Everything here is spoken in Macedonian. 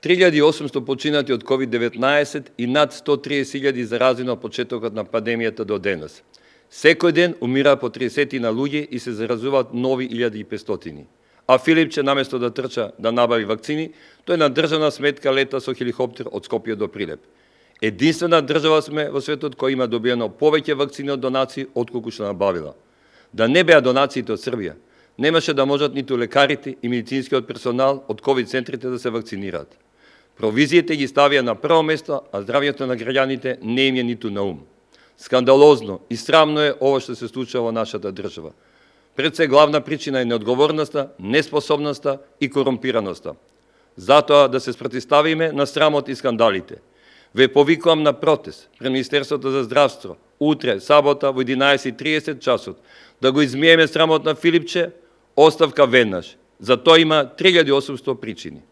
3.800 починати од COVID-19 и над 130.000 заразени од почетокот на пандемијата до денес. Секој ден умира по 30 на луѓе и се заразуваат нови 1.500. А Филипче, наместо да трча да набави вакцини, тој на државна сметка лета со хеликоптер од Скопје до Прилеп. Единствена држава сме во светот која има добиено повеќе вакцини од донации отколку што набавила. Да не беа донациите од Србија, немаше да можат ниту лекарите и медицинскиот персонал од ковид центрите да се вакцинираат. Провизиите ги ставија на прво место, а здравјето на граѓаните не им е ниту на ум. Скандалозно и срамно е ова што се случува во нашата држава. Пред се главна причина е неодговорноста, неспособноста и корумпираноста. Затоа да се спротивставиме на срамот и скандалите. Ве повикувам на протест пред Министерството за здравство утре, сабота во 11:30 часот, да го измиеме срамот на Филипче, оставка веднаш. За тоа има 3.800 причини.